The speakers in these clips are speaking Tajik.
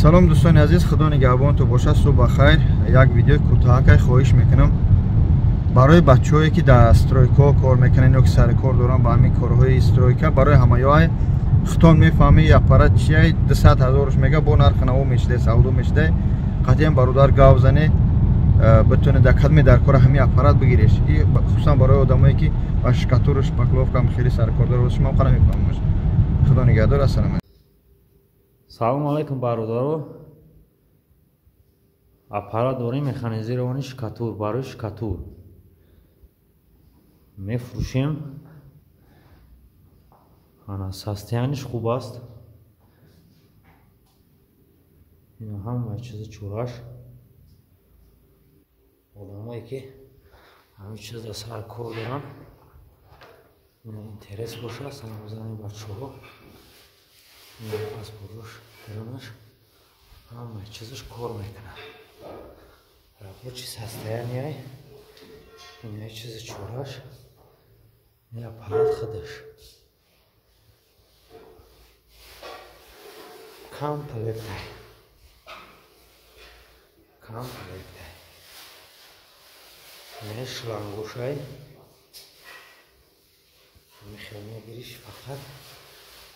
Салом, дӯстони азиз, худо нигаҳбонтон бошад. Субҳ бахайр. Як видеои кӯтоҳакай хоҳиш мекунам барои бачаҳое, ки дар стройкаҳо кор мекунанд ё ки сари кор доранд ба ҳамин корҳои стройка. Барои ҳамаёай хутон мефаҳми аппарат чия, 200 ҳазорш мега, бо нархи наво мешида, савдо мешида. Қатъиян, бародар, гав зане, битоне дар кадме дар кора ҳамин аппарат бигиреш. Хусусан барои одамое, ки ба штукатуру, шпаклёвка хеле саркор дора. Шумо қара мефаҳмаш. Худо нигаҳдор, ассалом. Салому алайкум, бародаро. Аппарат дорем, механизированный штукатур, барои штукатур мефурӯшем. Ана, состояние ш хуб аст. Ина ҳамаи чизи чураш. Одамое, ки ҳамин чиза сар кор доранд, ина интерес боша, салом зани бачаҳо. Паспортш, дарунаш ҳамаи чизаш кор мекунад, рабочий состояние. Ина чизи чораш, ин аппарат худаш комплектай, комплектай. Ина шлангушай, мехел мегириш, фақат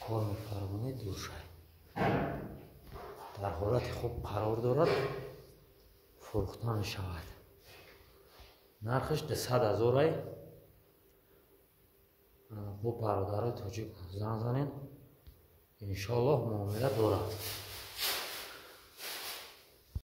кор мефармонед. Дуршай дар ҳолати хуб қарор дорад, фурӯхта мешавад. Нархаш 200 ҳазорай. Бо бародарои тоҷик занг занед, иншоаллоҳ муомила дорад.